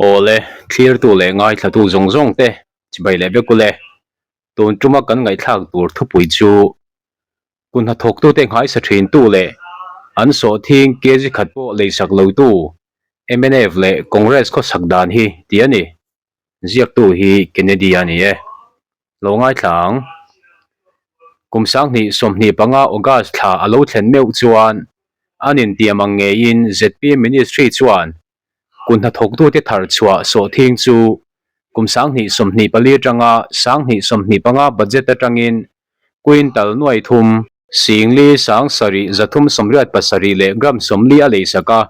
Awle, thlirtu leh ngaithlatu zawng zawng te chibai leh vek ule. Tun tuma kan ngaihthlak tur thupui chu Kun hnathawktute nghaisa thintu leh an sawhthing kg khat pawh leisak lotu mnf leh Congress khawsak dan hi tih a ni. Ziaktu hi Kennedy a ni e. Lo ngaithla ang. Kum 2025 August thla a lo thlen meuh chuan an intiam ang ngeiin zpm Ministry chuan kut hnathawktute thar chhuah sawhthing chu kum 2024 atanga 2025 budget atangin quintal nuai thum, singli 7 387 leh gram 40 a leisak a,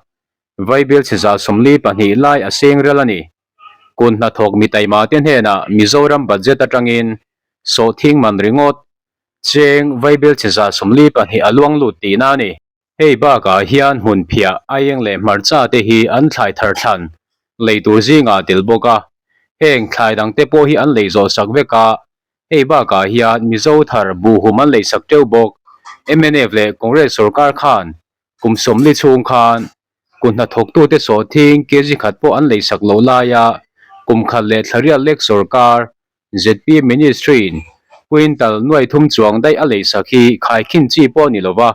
Vaibel chhe 42 lai a seng rel a ni. Kut hnathawk mi taima te hnenah Mizoram budget atangin sawhthing man ringawt cheng vaibel chhe 42 a luang lut tihna a ni. Hei bakah hian hmunphiah, aieng leh hmarcha te hi an thlai thar thlan lei tur zingah a tel bawk a. Heng thlai dang te pawh hi an lei zawh sak vek a, hei bakah hian Mizo thar buhhum an lei sak teuh bawk. Mnf leh Congress sorkar khan kum 40 chhung khan Kut hnathawktute sawhthing kg khat pawh an leisak loh laia kum khat leh thlariat lek sorkar, zpm Ministry-in quintal nuai thum chuang daih a leisak hi khaikhin chi pawh a ni lova,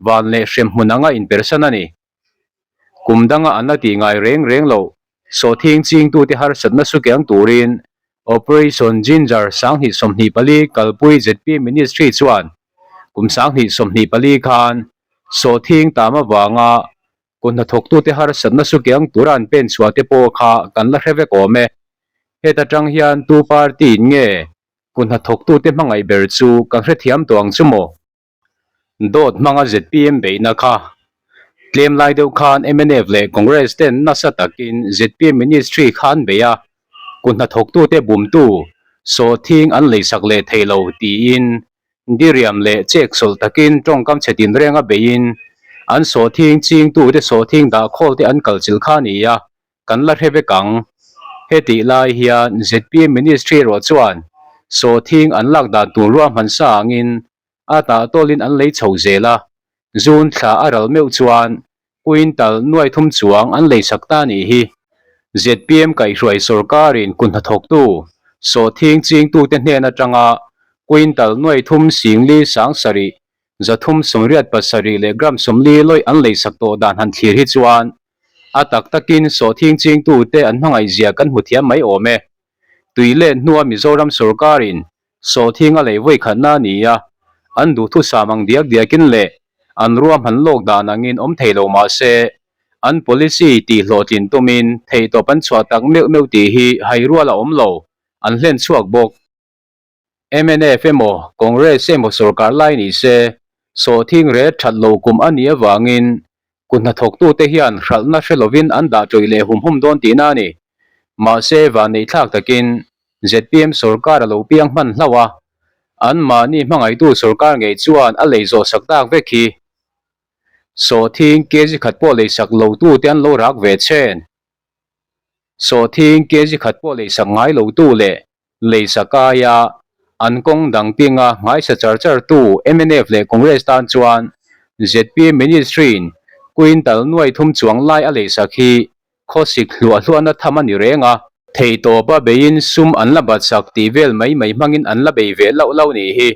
van leh hrem hmun anga inpersan a ni. Kum danga an la tih ngai reng reng loh, sawhthing chingtute harsatna sukiang turin Operation Ginger 2024 kalpui zpm Ministry chuan kum 2024 khan Sawhthing tam avanga kut hnathawktute harsatna sukiang tura an pen chhuah te pawh kha kan la hre vek awm e. Heta tang hian tu party in nge kut hnathawktute hmangaih ber chu kan hrethiam tawh ang chu maw? Dawt hmanga zpm beihna kha tlem lai deuh khan mnf leh Congress ten nasa takin zpm ministry kha an bei a, kut hnathawktute bumtu sawhthing an leisak leh thei lo tiin Diriam leh chek sawlh takin tawngkam chhe tinreng a beiin an sawhthing chingtute sawhthing dahkhawl te an kalchilh kha a ni a, kan la hre vek ang. Hetih lai hian zpm Ministry erawh chuan sawhthing an lak dan tur ruahman sa angin a tahtawlin an lei chho zel a, June thla a ral meuh chuan quintal nuai thum chuang an leisak ta a nih hi. Zpm kaihhruai sorkarin kut hnathawktu, sawhthing chingtute hnen atanga quintal nuai thum singli 7 387 leh gram 40 lawih an leisak tawh dan han thlir hi chuan a tak takin sawhthing chingtute an hmangaihzia kan hmu thiam mai awm e. Tui let hnua Mizoram sorkarin Sawhthing a lei vawi khatna a ni a, an duhthusam ang diak diakin leh an ruahman lawk dan angin awm thei lo mah se, an policy tih hlawhtlin tumin theihtawp an chhuah tak meuh meuh tih hi hai rual a awm lo, an hlen chhuak bawk. Mnf emaw Congress emaw sorkar lai ni se, sawhthing ret that lo kum a nih avangin kut hnathawktute hian hralhna hre lovin an dah tawih leh hum hum dawn tihna a ni. Mahse, vanneihthlak takin zpm sorkar a lo piang hman hlauh a, anmahni hmangaihtu sorkar ngei chuan a lei zawh sak tak vek hi. Sawhthing kg khat pawh lei sak lotute an lo rak ve chhen. Sawhthing kg khat pawh lei sak ngai lotu leh lei sak aia an kawng dang pinga nghaisa char char tu mnf leh Congress tan chuan zpm Ministry-in quintal nuai thum chuang lai a lei sak hi Khawsik hluah hluahna tham a ni reng a. Theihtawpa beiin sum an la batsak tih vel mai mai hmangin an la bei ve lauh lauh nih hi.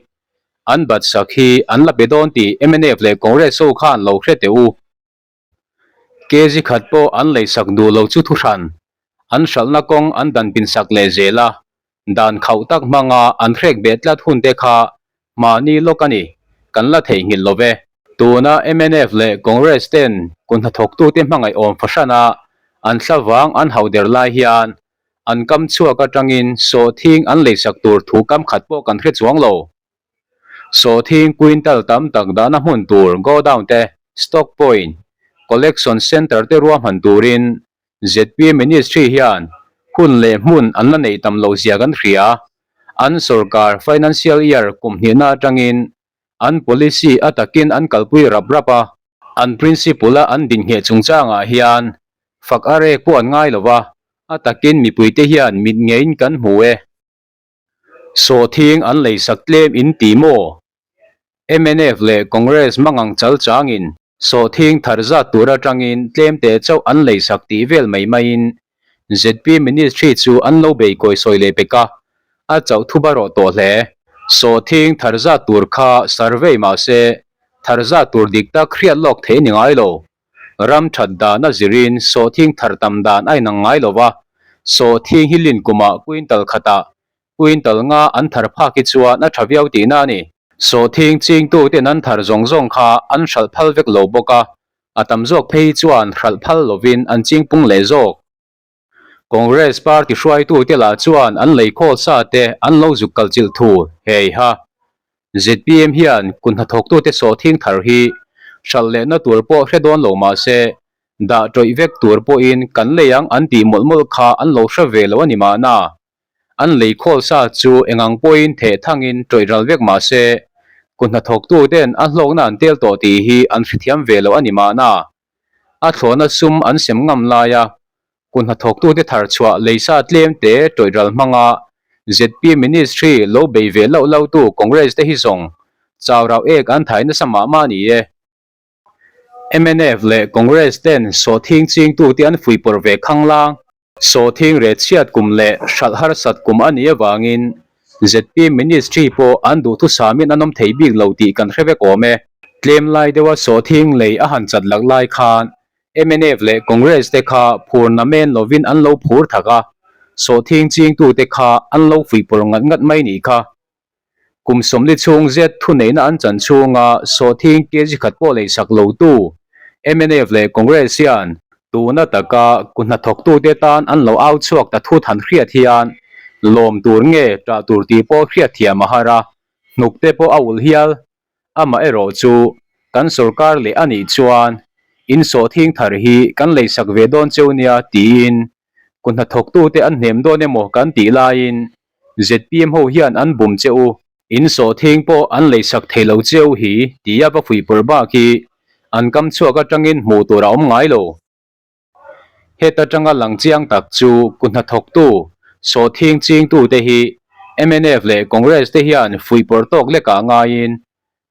An batsak hi an la pe dawn tih mnf leh Congress ho khan lo hre teh u. Kg khat pawh an leisak duh lo chu thuhran an hralhna kawng an dan pinsak leh zel a, Dan khauh tak hmanga an hrek beh tlat hun te kha mahni lawk a ni, kan la theihnghilh lo ve. Tuna mnf leh Congress ten kut hnathawktute hmangaih awm fahran a an thlavang an hauh der lai hian an kam chhuak atangin sawhthing an leisak tur thu kam khat pawh kan hre chuang lo. Sawhthing quintal tam tak dahna hmun tur godown te, stock point, collection centre te ruahman turin Zpm Ministry hian hun leh hmun an la neih tam loh zia kan hria. An sorkar financial year kum hnihna atangin an policy a takin an kalpui rap rap a. An principle a an dinhngheh chungchangah hian fak a rek pawh an ngai lo va, a takin mipuite hian mit ngeiin kan hmu e. Sawhthing an leisak tlem in ti maw? Mnf leh Congress mangang chal changin Sawhthing thar zat tur atangin tlem teh chauh an leisak tih vel mai maiin ZPM Ministry chu an lo bei kawi sawi leh pek a, a chauh thuba rawh tawh hle. Sawhthing thar zat tur kha survey mah se thar zat tur dik tak hriat lawk theih ni ngai lo. Ram that dan a zirin sawhthing thar tam dan a inang ngai lo va, sawhthing hi lin kumah quintal khatah quintal nga an thar phak hi chuan a tha viau tihna a ni. Sawhthing chingtuten an thar zawng zawng kha an hralh phal vek lo bawk a, a tam zawk phei chuan hralh phal lovin an chingpung leh zawk. Congress party hruaitute lah chuan an lei khawl sa te an lo zuk kal chilh thu hei ha. Zpm hian kut hnathawktute sawhthing thar hi hralh lehna tur pawh hre dawn lo mah se, dah tawih vek tur pawhin kan lei ang an tih mawlh mawlh kha an lo hre ve lo a ni mahna. An lei khawl sa chu engang pawhin theh thangin tawih ral vek mah se, kut hnathawktuten a hlawkna an tel tawh tih hi an hrethiam ve lo a ni mahna. A thlawhna sum an sem ngam laia kut hnathawktute thar chhuah leisa tlem te tawih ral hmanga zpm Ministry lo bei ve loh lotu Congress te hi zawng chau rau ek an thai nasa mah mah ni e. Mnf leh Congress ten sawhthing chingtute an fuihpawrh ve khanglang. Sawhthing reh chhiat kum leh hralh harsat kum a nih avangin zpm Ministry pawh an duhthusamin an awm thei bik lo tih kan hre vek awm e. Tlem lai deuha sawhthing lei a han chat lak lai khan mnf leh Congress te kha phur na men lovin an lo phur thak a, sawhthing chingtute kha an lo fuihpawrh ngat ngat mai nih kha. Kum 40 chhung zet thuneihna an chan chhunga sawhthing kg khat pawh leisak lotu mnf leh Congress hian tuna taka kut hnathawktute tan an lo au chhuak ta thut han hriat hian lawm tur nge ṭah tur tih pawh hriat thiam a har a, hnuk te pawh a ulh hial. Amaherawh chu kan sorkar leh a nih chuan in sawhthing thar hi kan leisak ve dawn cheu nia tiin kut hnathawktute an hnem dawn emaw kan tih laiin zpm ho hian an bum che u, in sawhthing pawh an leisak thei lo cheu hi tia va fuihpawrh bak hi an kam chhuak atangin hmuh tur a awm ngai lo. Heta tanga lang chiang tak chu kut hnathawktu, sawhthing chingtute hi mnf leh Congress te hian fuihpawrh tawk lekah ngaiin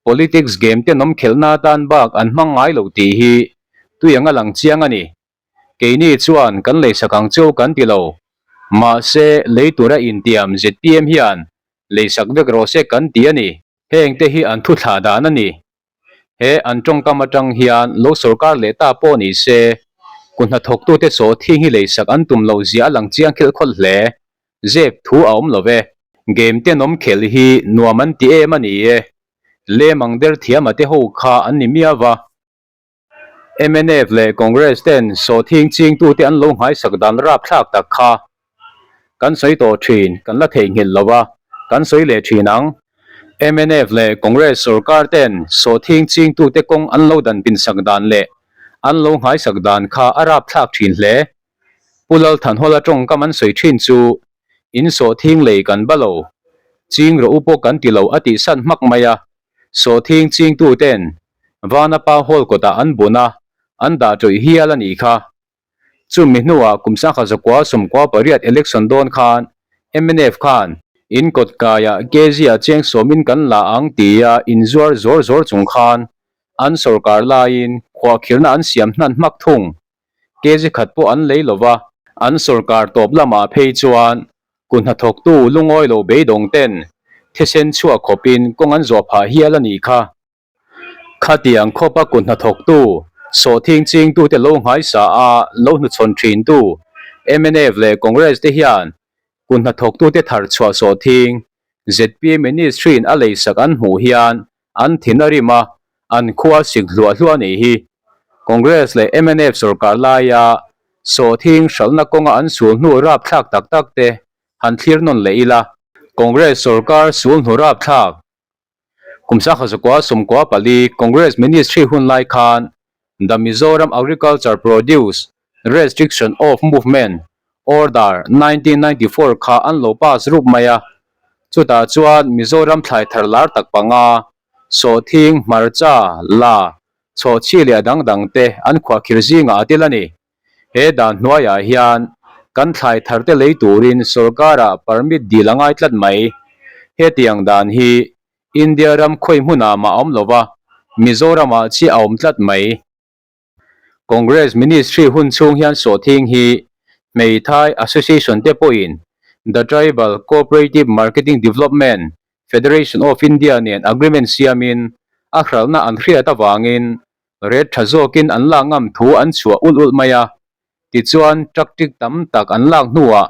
politics game tenawm khelhna atan bak an hmang ngai lo tih hi tui anga lang chiang a ni. Keini chuan kan leisak ang chu kan ti lo. Mahse, lei tura intiam zpm hian leisak vek rawh se kan ti a ni. Heng te hi an thuthlah dan a ni. He an tawngkam atang hian lo sorkar leh ta pawh ni se, kut hnathawktute sawhthing hi leisak an tum loh zia a lang chiang khilh khawlh hle. Zep thu a awm lo ve. Game tenawm khelh hi nuam an ti em a ni e. Lemang der thiama te ho kha an ni miau va. Mnf leh Congress ten sawhthing chingtute an lo nghaisak dan rapthlak tak kha kan sawi tawh thin, kan la theihnghilh lo a, kan sawi leh thin ang. Mnf leh Congress sorkar ten sawhthing chingtute kawng an lo dan pinsak dan leh an lo nghaisak dan kha a rapthlak thin hle. Pu Lalthanhawla tawngkam an sawi thin chu in sawhthing lei kan ba lo, ching rawh u pawh kan ti lo a tihsan hmak mai a, Sawhthing chingtuten Vanapa Hall kawtah an bun a, an dah tawih hial a nih kha. Chumi hnuah kum 1998 election dawn khan mnf khan in kawt kaiah kg-ah cheng sawmin kan la ang tia inzuar zawr zawr chung khan an sorkar laiin khuahkhirhna an siam hnan hmak thung. Kg khat pawh an lei lo va, an sorkar tawp lamah phei chuan kut hnathawktu lungawi lo beidawng ten thisen chhuah khawpin kawng an zawh phah hial a nih kha. Khatiang khawpa kut hnathawktu sawhthing chingtute lo nghaisa a lo hnuchhawn thintu mnf leh Congress te hian kut hnathawktute thar chhuah sawhthing zpm Ministry-in a leisak an hmuh hian An thin a rim a, an khua sik hluah hluah nih hi. Congress leh mnf sorkar laia sawhthing hralhna kawnga an sul hnu rapthlak tak tak te han thlir nawn leh ila. Congress sorkar sul hnu rapthlak Kum 1994 Congress Ministry hun lai khan The Mizoram Agriculture Produce, Restriction of Movement, Order, 1994 kha an lo pass rup mai a. Chutah chuan Mizoram thlai thar lar tak panga, sawhthing, hmarcha, la, chhawhchhi leh a dang dang te an khuahkhir zingah a tel a ni. He dan hnuaiah hian kan thlai thar te lei turin sorkarah permit dil a ngai tlat mai. Hetiang dan hi India ram khawi hmunah mah a awm lo va, Mizoramah chiah a awm tlat mai. Congress Ministry hun chhung hian sawhthing hi Hmeithai Association te pawhin The Tribal Cooperative Marketing Development Federation of India nen agreement siamin a hralhna an hriat avangin rate tha zawkin an lak ngam thu an chhuah ulh ulh mai a. Tichuan, tactic tam tak an lak hnuah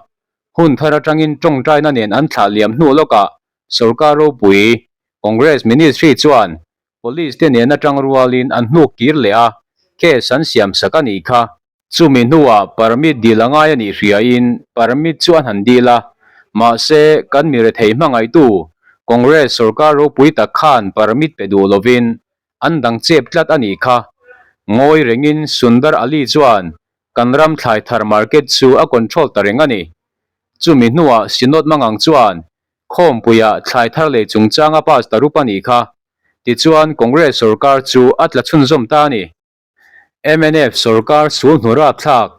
hun thar atangin tawngtaina nen an thlah liam hnu lawkah sorkar ropui Congress Ministry chuan Police te nen atang rualin an hnuk kir leh a, case an siam sak a nih kha. Chumi hnuah permit dil a ngai a nih hriain permit chu an han dil a, mahse kan mi rethei hmangaihtu Congress sorkar ropui tak khan permit pe duh lovin an dang chep tlat a nih kha. Ngawi rengin Sundar Ali chuan kan ram thlai thar market chu a control ta reng a ni. Chumi hnuah Synod Mangang chuan Khawmpuiah thlai thar lei chungchanga pass ta rup a nih kha. Tichuan Congress sorkar chu a tla chhunzawm ta a ni. Mnf sorkar sul hnu rapthlak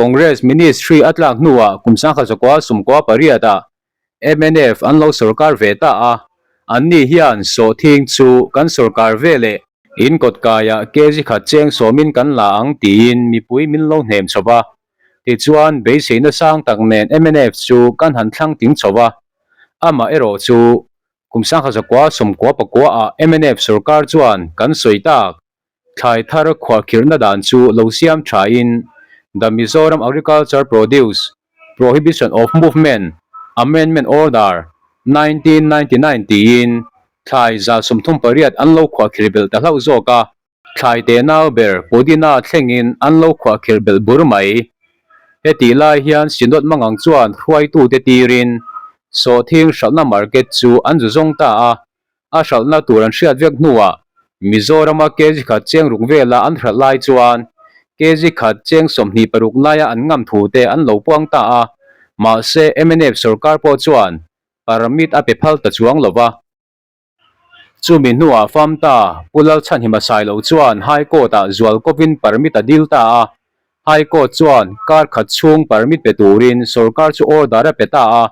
Congress Ministry a tlak hnuah kum sangkhat zakua sumkua pariatah mnf an lo sorkar ve ta a, anni hian sawhthing chu kan sorkar ve leh in kawt kaiah kg khat cheng sawmin kan la ang tiin mipui min lo hnem chho va, tichuan beiseina sang tak nen mnf chu kan han thlang ting chho va, amah erawh chu kum sangkhat zakua sumkua pakua ah mnf sorkar chuan kan sawi tak. Thlai thar khuahkhirhna dan chu lo siam thain The Mizoram Agriculture Produce, Prohibition of Movement, Amendment Order, 1999 tiin thlai 38 an lo khuahkhirh belh ta hlauh zawk a. Thlai tenau ber pudina thlengin an lo khuahkhirh belh bur mai. Hetih lai hian Synod Mangang chuan hruaitute tirin sawhthing hralhna market chu an zu zawng ta a. A hralhna tur an hriat vek hnuah Mizorama kg khat cheng ruk vela an hralh lai chuan kg khat cheng 26 laia an ngam thu te an lo puang ta a, mahse mnf sorkar pawh chuan permit a pe phal ta chuang lo va. Chumi hnuah Famta Pu Lalchhanhima Sailo chuan High Court-ah zual kawpin permit a dil ta a, High Court chuan kar khat chhung permit pe turin sorkar chu order a pe ta a,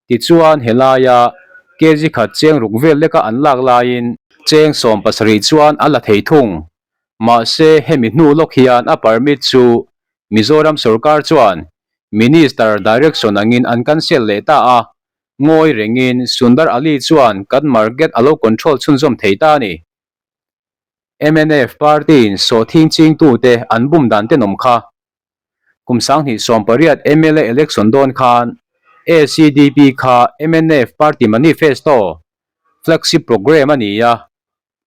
Tichuan helaia kg khat cheng ruk vel leka an lak laiin cheng 17 chuan a la thei thung. Mahse hemi hnu lawk hian a permit chu Mizoram sorkar chuan Minister direction angin an cancel leh ta a, ngawi rengin Sundar Ali chuan kan market a lo control chhunzawm thei ta a ni. Mnf party-in sawhthing chingtute an bum dan tenawm kha. Kum 2018 mla election dawn khan ACDP kha mnf party manifesto, flagship programme a ni a,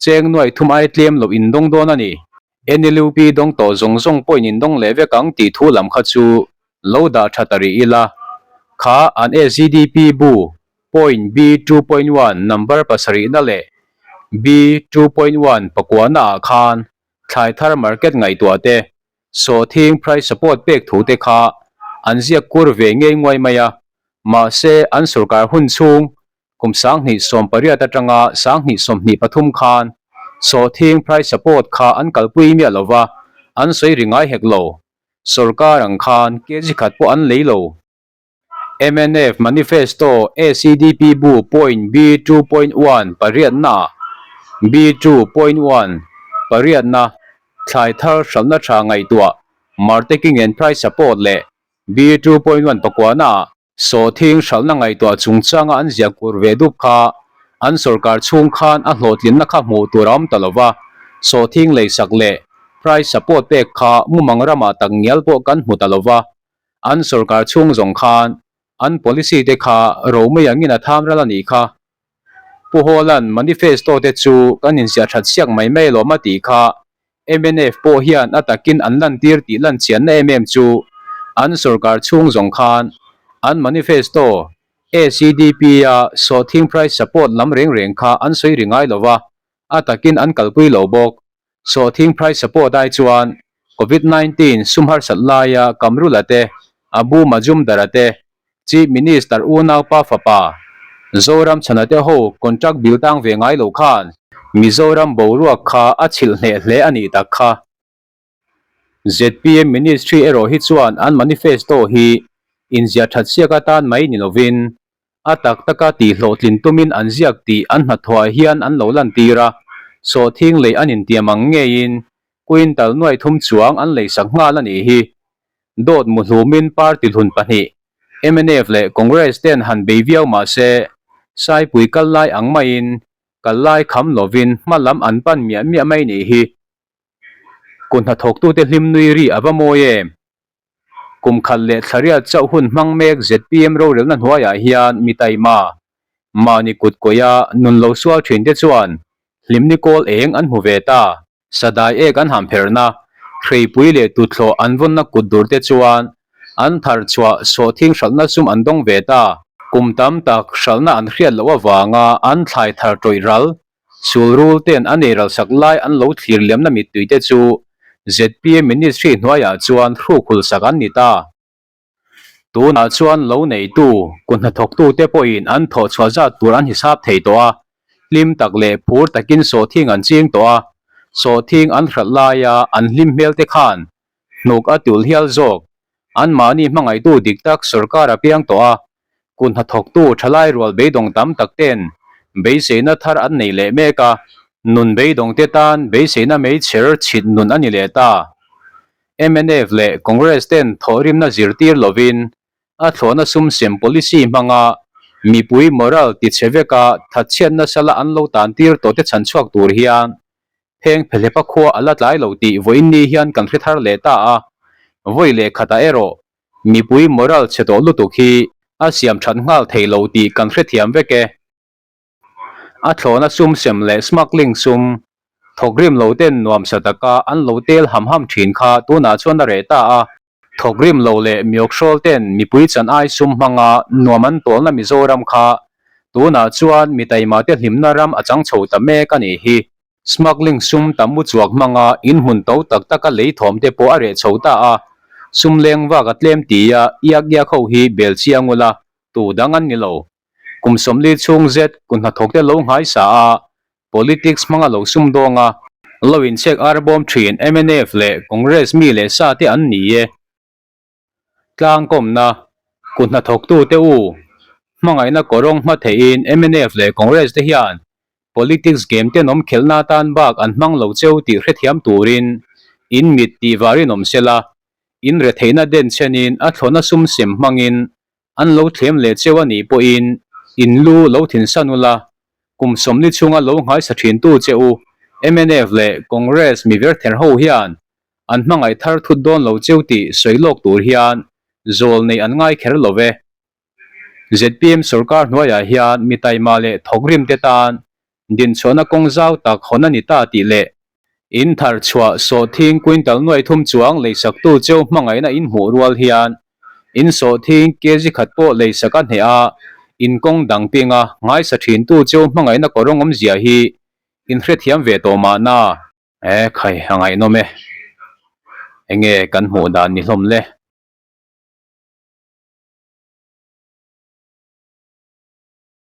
cheng nuai thum ai tlem loh in dawng dawn a ni. NLUP dawng tawh zawng zawng pawhin in dawng leh vek ang tih thu lam kha chu lo dah tha ta rih ila. Kha an ACDP bu point B2.1 number pasarihna leh B2.1 pakuana ah khan thlai thar market ngaihtuah te Sawhthing price support pek thu te kha an ziak kur ve ngei nguai mai a, mahse an sorkar hun chhung kum 2018 atanga 2023 khan sawhthing price support kha an kalpui miah lo va, an sawi ri ngai hek lo. Sorkar ang khan kg khat pawh an lei lo. Mnf Manifesto ACDP bu point B2.1 pariatna B2.1 pariatna thlai thar hralhna tha ngaihtuah Marketing and Price Support leh B2.1 pakuana sawhthing hralhna ngaihtuah chungchanga an ziah kur ve dup kha an sorkar chhung khan a hlawhtlinna kha hmuh tur a awm ta lova, sawhthing leisak leh price support pek kha mumang ramah tak ngial pawh kan hmu ta lova. An sorkar chhung zawng khan an policy te kha romei angin a tham ral a nih kha. Pu Hawla'n manifesto te chu kan inziah that siak mai mai lawm a tih kha mnf pawh hian a takin an lantir tih lan chianna em em chu an sorkar chhung zawng khan an manifesto ACDP a sawhthing price support lam reng reng kha an sawi ri ngai lova a takin an kalpui lo bawk. Sawhthing price support ai chuan Covid 19 sum harsat laia Kamrula te, Abu Majumdar-a te, Chief Minister unaupa fapa Zoram Chhana te ho contract bill tang ve ngai lo khan Mizoram boruak kha a chhilh hneh hle a nih tak kha. Zpm Ministry erawh hi chuan an manifesto hi inziah that siak atan mai ni lovin A tak taka tih hlawhtlin tumin an ziak tih an hnathawhah hian an lo lantir a, sawhthing lei an intiam ang ngeiin quintal nuai thum chuang an leisak nghal a nih hi. Dawt muhlumin party hlun pahnih, mnf leh Congress ten han bei viau mah se, Saipui kal lai ang maiin kal lai kham lovin hma lam an pan miah miah mai nih hi. Kut hnathawktute hlim nui ri a va mawi em? Kum khat leh thlariat chauh hun hmang mek zpm rorelna hnuaiah hian mi taima, mahni kut kawih a nun lo sual thin te chuan hlimni kawl eng an hmu ve ta. Sadai ek an ham pherhna, hreipui leh tuthlawh an vawnna kut dur te chuan an thar chhuah sawhthing hralhna sum an dawng ve ta. Kum tam tak hralhna an hriat loh avanga an thlai thar tawih ral, sulrul ten an ei ralsak lai an lo thlir liamna mittui te chu zpm Ministry hnuaiah chuan hruk hulsak an ni ta. Tunah chuan lo neitu, kut hnathawktute pawhin an thawh chhuah zat tur an hisap thei tawh a, hlim tak leh phur takin sawhthing an ching tawh a, sawhthing an hralh laia an hlim hmel te khan hnuk a tiul hial zawk. Anmahni hmangaihtu dik tak sawrkar a piang tawh a, kut hnathawktu thalai rual beidawng tam tak ten beiseina thar an nei leh mek a, nun beidawngte tan beiseina meichher chhit nun a ni leh ta. Mnf leh Congress ten thawhrimna zirtir lovin a thlawhna sum sem policy hmanga mipui moral tichhe veka thatchhiatna sala an lo tantir tawhte chhanchhuak tur hian pheng phehlepa khua a la tlai lo tih vawiinni hian kan hre thar leh ta a, vawi leh khatah erawh mipui moral chhe tawh lutuk hi a siam that nghal thei lo tih kan hrethiam vek e. A thlawhna sum sem leh smuggling sum thawkrim lo ten nuamsa taka an lo tel ham ham thin kha tunah chuan a reh ta a. Thawkrim lo leh miawkhrawl ten mipui chan ai sum hmanga nuam an tawlna Mizoram kha tunah chuan mi taima te hlimna ram a chang chho ta mek a nih hi. Smuggling sum tam u chuak hmanga inhmun to tak taka lei thawm te pawh a reh chho ta a, sum leng vak a tlem tia iak iak ho hi bel chiang ula tu dang an ni lo. Kum 40 chhung zet kut hnathawk te lo nghaisa a, politics hmanga lo sumdawng a, lo inchhek arbawm thin mnf leh Congress mi leh sa te an ni e. Tlangkawmna, kut hnathawktu te u, hmangaihna kawrawng hma theihin mnf leh Congress te hian politics game tenawm khelhna atan bak an hmang lo cheu tih hrethiam turin in mit tih varin awm sela, in retheihna denchhenin a thlawhna sum sem hmangin An lo thlem leh cheu a nih pawhin in lu lo thinsan ula, kum 40 chhunga lo nghaisa thintu che u mnf leh Congress mi verther ho hian an hmangaih thar thut dawn lo cheu tih sawi lawk tur hian zawl neih an ngai kher lo ve. Zpm sorkar hnuaiah hian mi taima leh thawkrim te tan Dinchhuahna kawng zau tak hawn a ni ta tih leh in thar chhuah sawhthing quintal nuai thum chuang leisaktu cheu hmangaihna in hmuh rual hian in sawhthing kg khat pawh leisak a hneh a, in kawng dang pinga ngaisa thintu cheu hmangaihna kawrawng awmzia hi in hrethiam ve tawh mahna. E khai, a ngaihnawm e. Enge kan hmuh dan ni hlawm le?